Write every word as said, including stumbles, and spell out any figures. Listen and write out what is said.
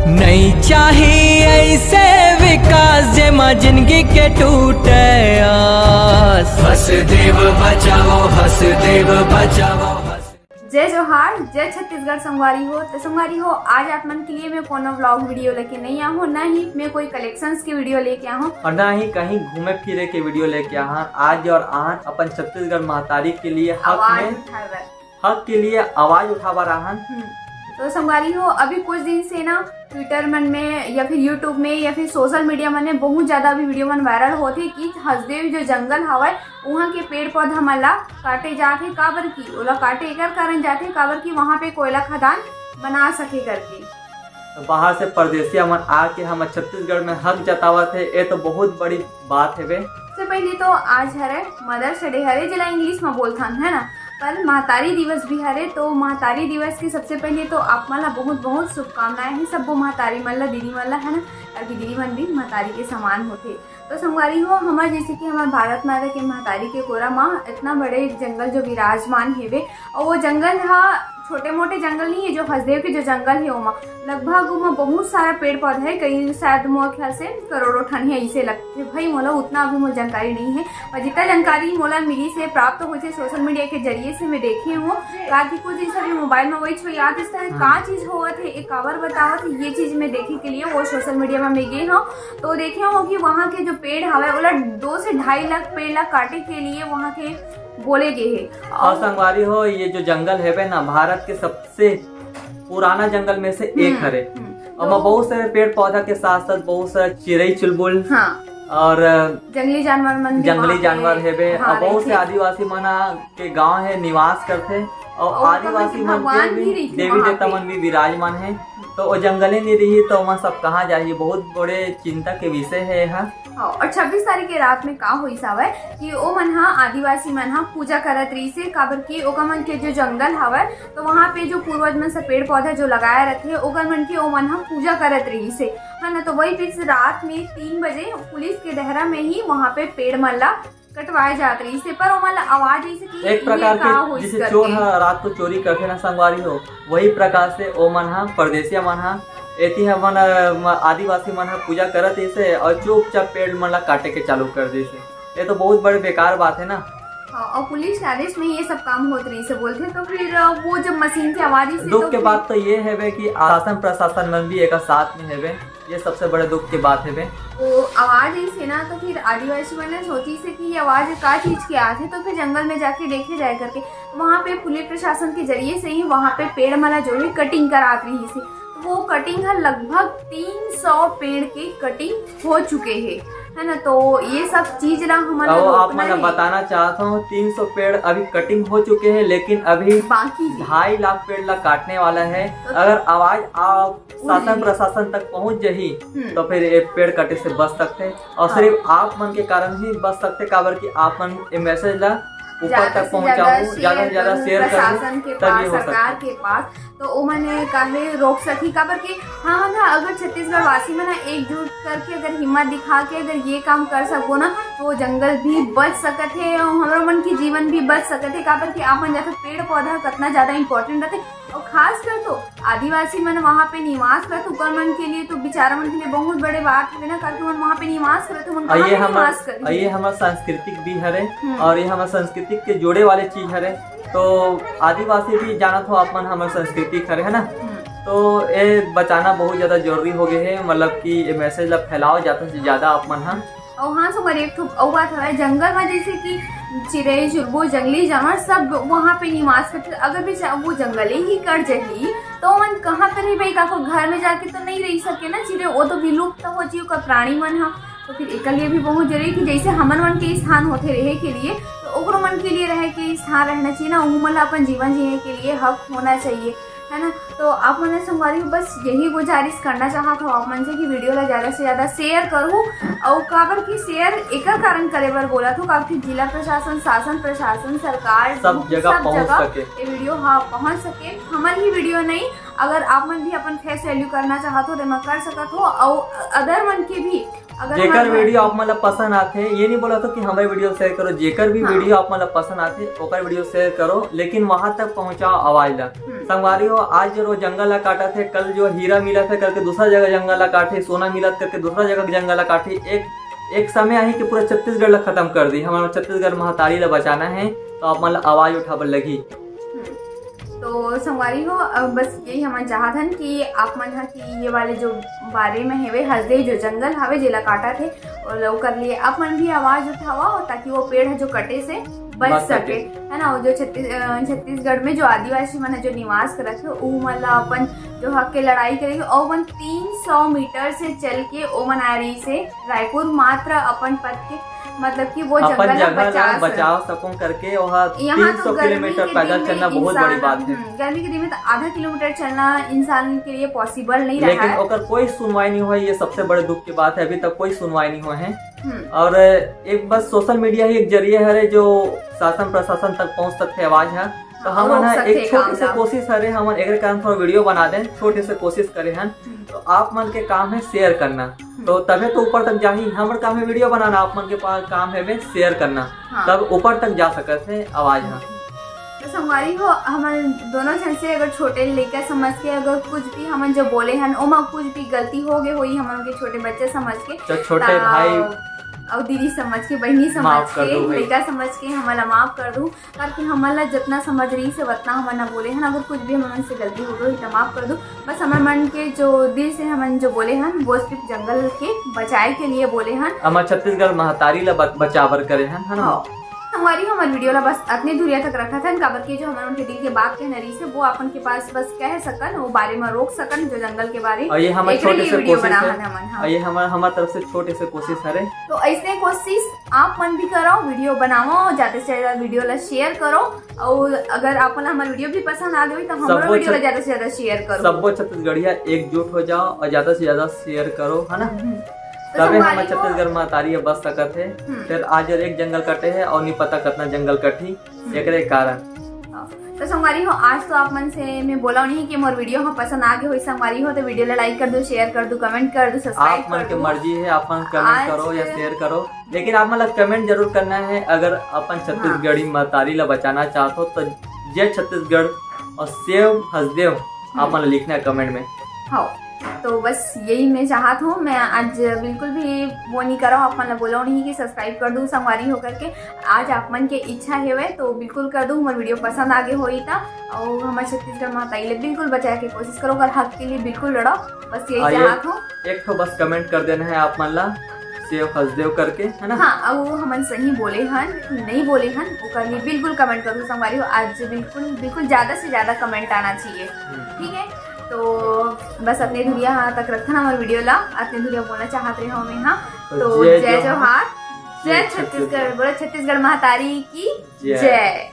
नहीं चाही ऐसे विकास, जेमा जिंदगी के टूटे आस। हसदेव बचाओ, हसदेव बचाओ, हस- जय जोहार, जय छत्तीसगढ़ संगवारी हो। तो संगवारी हो, आज आप मन के लिए मैं कोनो व्लॉग वीडियो लेके नहीं आया हूँ, ना ही मैं कोई कलेक्शंस की वीडियो लेके आया हूँ। और ना ही कहीं घूमे फिरे के वीडियो लेके आया हूँ। आज और आहन अपन छत्तीसगढ़ महतारी के लिए हक आवाज में उठाए बर। हक के लिए आवाज उठावा रहन। हम्म। तो संगवारी हो, अभी कुछ दिन से ना ट्विटर मन में या फिर यूट्यूब में या फिर सोशल मीडिया मन में बहुत ज्यादा अभी वीडियो मन वायरल होथे कि हसदेव जो जंगल हवय, उहाँ के पेड़ पौधा मन ला काटे जात हे, काबर कि ओला काटे एकर कारण जात हे, काबर कि वहाँ पे कोयला खदान बना सके करके। तो बाहर से परदेसिया मन आके हमर छत्तीसगढ़ में हक जतावत हे, ये तो बहुत बड़ी बात हेवे। सबसे पहले तो आज हरे मदर्स डे हरे, जेला इंग्लिश में बोलथन, है ना, पर महतारी दिवस भी हरे। तो महतारी दिवस की सबसे पहले तो आप मन ला बहुत बहुत शुभकामनाएं हैं सबो महतारी मन ला, दीदी मन ला, है ना, क्योंकि दीदी मन भी महतारी के समान होथे। तो संगवारी हो, हमर जैसे कि हमर भारत माता के महतारी के कोरा माँ इतना बड़े जंगल जो विराजमान हेवे, और वो जंगल हा छोटे मोटे जंगल नहीं है, जो हसदेव के जो जंगल है ओमा लगभग ओमा बहुत सारा पेड़ पौधा है, कई शायद मोर ख्याल से करोड़ों ठन है, इसे लगते भाई मोला उतना अभी मोर जानकारी नहीं है, पर जितना जानकारी मोला मिली से प्राप्त हुई थे सोशल मीडिया के जरिए से मैं देखे हूँ, ताकि कुछ दिन से अभी मोबाइल में वही छो याद इस तरह का चीज होवत है, एक काबर बतावत है, ये चीज मैं देखे के लिए वो सोशल मीडिया में मैं गई हूँ। तो देखे हो कि वहाँ के जो पेड़ हवे ओला दो से ढाई लाख पेड़ ला काटे के लिए वहाँ के बोले गए है। और संगवारी हो, ये जो जंगल हेवे ना, भारत के सबसे पुराना जंगल में से एक हम्म, हरे। हम्म। ओमा तो बहुत सारे पेड़ पौधा के साथ साथ बहुत सारे चिड़ई चुलबुल हाँ। और जंगली जानवर मन भी जंगली वहाँ पे जानवर हेवे हाँ, और बहुत से रहिथे। आदिवासी मन के गांव है, निवास करथे और और आदिवासी भगवान मन के भी भी रहिथे देवी वहाँ देवता पे। मन भी विराजमान है। तो वो जंगले नहीं रही तो ओमन सब कहाँ जाही? बहुत बड़े चिंता के विषय है यह। हाँ, और छब्बीस तारीख के रात में का होइस हवय कि ओ मन हा, आदिवासी मन हा पूजा करत रहिस हे, काबर कि ओकर मन के जो जंगल हवय, तो वहाँ पे जो पूर्वज मन से पेड़ पौधा जो लगाए रथे, ओकर मन के ओ मन हा पूजा करत रहिस हे, है ना। तो वही फिर से रात में तीन बजे पुलिस के डहरा में ही वहाँ पे पेड़ मन ला कटवाए जात रहिस हे, पर ओमन ला आवाज अइस हे कि एक ये प्रकार का के होइस जैसे करके। चोर ह रात को चोरी करथे ना संगवारी हो, वही प्रकार से ओ मन ह, परदेसिया मन ह, एती हमन, अ, म-, आदिवासी मन ह पूजा करत रहिस हे और चुपचाप पेड़ मन ला काटे के चालू कर दिस हे। ये तो बहुत बड़े बेकार बात है ना। हाँ, और पुलिस के आदेश में ये सब काम होत रहिस हे बोलथे, तो फिर, अ, वो जब मशीन की आवाज अइस हे दुख तो के फिर बात तो ये हेवे कि शासन प्रशासन मन भी एक साथ में हेवे, ये सबसे बड़े दुख के बात हेवे। वो आवाज अइस हे ना, तो फिर आदिवासी मन ने सोचिस हे कि ये आवाज का चीज के आत हे, तो फिर जंगल में जाके देखे जाए करके। वहाँ पे पुलिस प्रशासन के जरिए से ही वहाँ पे पेड़ मन ला जो है कटिंग करात रहिस हे। वो कटिंग ह लगभग तीन सौ पेड़ के कटिंग हो चुके हे, है ना। तो ये सब चीज ला हमन ला अब आप रोकना मन ला हे। बताना चाहत हूँ, तीन सौ पेड़ अभी कटिंग हो चुके हैं, लेकिन अभी बाकी हे। ढाई लाख पेड़ ला काटने वाला है। तो अगर आवाज आप शासन प्रशासन तक पहुंच जाही, हम्म। तो फिर ये पेड़ कटे से बच सकथे और हाँ। सिर्फ आप मन के कारण ही बच सकथे, काबर कि आप मन ये मैसेज ला ऊपर ज्यादा तक से पहुंचाहू, ज्यादा ज्यादा से share ज्यादा करू, share करू, प्रशासन के तभी पास, हो सकथे। सरकार के पास, तो ओमन काहे रोक सकही? काबर कि हमन ह अगर छत्तीसगढ़ वासी मन ह एकजुट करके अगर हिम्मत दिखा के अगर ये काम कर सकबो ना, तो वो जंगल भी बच सकत हे और हमरो मन के जीवन भी बच सकत हे, काबर कि आप मन जादा पेड़ पौधा कतना ज्यादा important रथे। और खास कर तो आदिवासी मन वहाँ पे निवास करत, ओकर मन के लिए तो, बेचारा मन के लिए बहुत बड़े बात हवे ना, करके मन वहाँ पे निवास करत, मन कहाँ आइए पे हम, निवास करही? आइए, हमर सांस्कृतिक भी हरे हम्म। और ये हमर सांस्कृतिक के जोड़े वाले चीज हरे। तो आदिवासी भी जानत हो आप मन हमर सांस्कृतिक हरे, है ना? हम्म। तो ये बचाना बहुत ज्यादा जरूरी हो गए है, मतलब कि ये मैसेज ला फैलाओ ज्यादा से ज्यादा आप मन ह। और हाँ, संगवारी, एक ठो अउ बात हवय, जंगल में जैसे कि चिरई, चुरबो, जंगली जानवर सब वहाँ पे निवास करथे। अगर भी चा-, वो जंगल ही कट जाही, तो ओमन कहाँ पे रही भाई? काको घर में जाके तो नहीं रह सके ना चिरई, वो तो विलुप्त हो जी ओकर प्राणी मन ह। तो फिर एकर लिए भी बहुत जरूरी कि जैसे हमन मन के स्थान होथे रहे के लिए, तो ओकरो मन के लिए रहे के स्थान रहना चाहिए ना, ओहू मन ला अपन जीवन जीने के लिए हक होना चाहिए। है ना? तो आप मन संगवारी हो, बस यही गुजारिश करना चाहत हूँ आप मन से कि वीडियो ला ज्यादा से ज्यादा share करू। और काबर की share एकर कारण करे बर बोलत हूँ, काबर कि जिला प्रशासन, शासन प्रशासन, सरकार सब जगह पहुंच सके। ये वीडियो हाँ पहुंच सके। हमर ही वीडियो नहीं, अगर आप मन भी अपन face value करना चाहत हो, तो एमा कर सकत हो। और other मन के भी अगर जेकर वीडियो आप मन ला पसंद आथे, ये नहीं बोलत हो कि हमर वीडियो share करो, जेकर भी हाँ। वीडियो आप मन ला पसंद आथे, ओकर वीडियो share करो, लेकिन वहां तक पहुंचाओ आवाज ला। हम्म। संगवारी हो, आज वो जंगल ला काटत हे, कल जो हीरा मिलत हे करके दूसरा जगह जंगल ला काटही, सोना मिलत करके दूसरा जगह जंगल ला काटही। एक एक समय आही कि पूरा छत्तीसगढ़ ला खत्म कर दी। हमन छत्तीसगढ़ महतारी ला बचाना हे, तो आप मन ला आवाज उठाबर लगही। तो संगवारी हो, अब बस यही हमन चाहत हन कि आप मन ह कि ये वाले जो बारे में हेवे, हसदेव जो जंगल हवे जेला काटत हे, और ओकर लिए आप मन भी आवाज उठावा, और ताकि वो पेड़ ह जो कटे से बच सके, है ना। वो जो छत्तीस अ, छत्तीसगढ़ में जो आदिवासी मन ह जो निवास करत हे, उ मन ला अपन जो हक के लड़ाई करे, और मन तीन सौ मीटर से चल के ओमन आए रही से रायपुर, मात्र अपन पद के, मतलब कि वो अपन जंगल ला जगह ला बचा सके। बचाव सको करके वहाँ यहाँ तीन तो सौ गर्मी किलोमीटर के पैदल दिन में चलना बहुत बड़ी इंसान, बात है। हम्म, गर्मी के दिन में तो आधा किलोमीटर चलना इंसान के लिए पॉसिबल नहीं रहा लेकिन है। ओकर कोई सुनवाई नहीं हुआ, ये सबसे बड़े दुख की बात है, अभी तक कोई सुनवाई नहीं हुआ है। हम्म, और एक बस सोशल मीडिया ही एक जरिए हरे जो शासन प्रशासन तक पहुंच सकते आवाज है। तो हाँ, हमन रोक ह सकते एक छोटी काम से ला। कोशिश हरे, हमन एक कारण थोड़ा वीडियो बना दें, छोटे से कोशिश करे हन। तो आप मन के काम है शेयर करना, तो तभी तो ऊपर तक जाही। हमर काम है वीडियो बनाना, आप मन के पा- काम है बे शेयर करना, हाँ। तब ऊपर तक जा सकत है आवाज ह। तो संगवारी हो, हमन दोनों झन से अगर छोटे लइका समझ के अगर कुछ भी हमन जो बोले हन, ओमा कुछ भी गलती हो गए होई हमन के छोटे बच्चे समझ के, तो छोटे ता- भाई और दीदी समझ के, बहनी समझ माफ कर के, दो भाई। लइका समझ के हमन ला माफ कर दू, करके हमन ला जितना समझ रही से उतना हमन ला बोले हन। अगर कुछ भी हमन से गलती हो गई तो माफ कर दू। बस हमर मन के जो दिल से हमन जो बोले हन, वो सिर्फ जंगल के बचाए के लिए बोले हन। हमर छत्तीसगढ़ महतारी ला बच- बचाबर करे हन, है ना? हाँ। संगवारी, हमर वीडियो ला बस अतने दूरिया तक रखत हन, काबर के जो हमन उनके दिल के बात कहना रही से वो अपन के पास बस कह सकन, वो बारे में रोक सकन, जो जंगल के बारे और ये हमर एकरे छोटे लिए से वीडियो कोशिश बना है। हन हमन। हाँ। और ये हमर हमर तरफ से छोटे से कोशिश हरे। तो ऐसे कोशिश आप मन भी करो, वीडियो बनाओ, ज्यादा से ज्यादा वीडियो ला शेयर करो, और अगर आप मन ला हमर वीडियो भी पसंद आ गई तो हमरो सबो वीडियो ला छत- ज्यादा से ज्यादा शेयर करो। सबो छत्तीसगढ़िया एकजुट हो जाओ और ज्यादा से ज्यादा शेयर करो, है ना? हम्म। तो तबे संगवारी हमर हो, छत्तीसगढ़ महतारी अब बच सकत है। हम्म। फिर आज और एक जंगल कटे है और नहीं पता कितना जंगल कटही, एकरे कारण। हाँ। तो संगवारी हो, आज तो आप मन से मैं बोला नहीं कि मोर वीडियो ह पसंद आ गए हो, संगवारी हो तो वीडियो ला लाइक कर दो, शेयर कर दो, कमेंट कर दो, सब्सक्राइब आप मन कर के दो। मर्जी है, आप मन कमेंट आज करो या शेयर करो, लेकिन आप मन ला कमेंट जरूर करना है। अगर अपन छत्तीसगढ़ी महतारी ला बचाना चाहत हो तो जय छत्तीसगढ़ और सेव हसदेव आप मन ला लिखना है कमेंट में। हाँ, तो बस यही मैं चाहत हूँ। मैं आज बिल्कुल भी वो नहीं करा हूँ, आप मन ला बोला नहीं कि सब्सक्राइब कर दो संगवारी हो करके। आज आप मन के इच्छा हेवे तो बिल्कुल कर दो, हमर वीडियो पसंद आ गए होई ता, और हमर छत्तीसगढ़ महतारी ला बिल्कुल बचाए के कोशिश करो, अगर हक के लिए बिल्कुल लड़ो, बस यही हाँ, ये चाहत हूँ। एक ठो बस कमेंट कर देना है आप मन ला, सेव हसदेव करके, है ना? हाँ, अब वो हमन सही बोले हन कि नहीं बोले हन, ओकर लिए बिल्कुल कमेंट करो संगवारी हो। आज बिल्कुल बिल्कुल ज्यादा से ज्यादा कमेंट आना चाहिए, ठीक है? तो बस अतने दूरिया तक रखन हमर वीडियो ला, अतने दूरिया बोलना चाहत रहे हो मैं। हाँ, तो जय जोहार, जय छत्तीसगढ़, बोलो छत्तीसगढ़ महतारी की जय।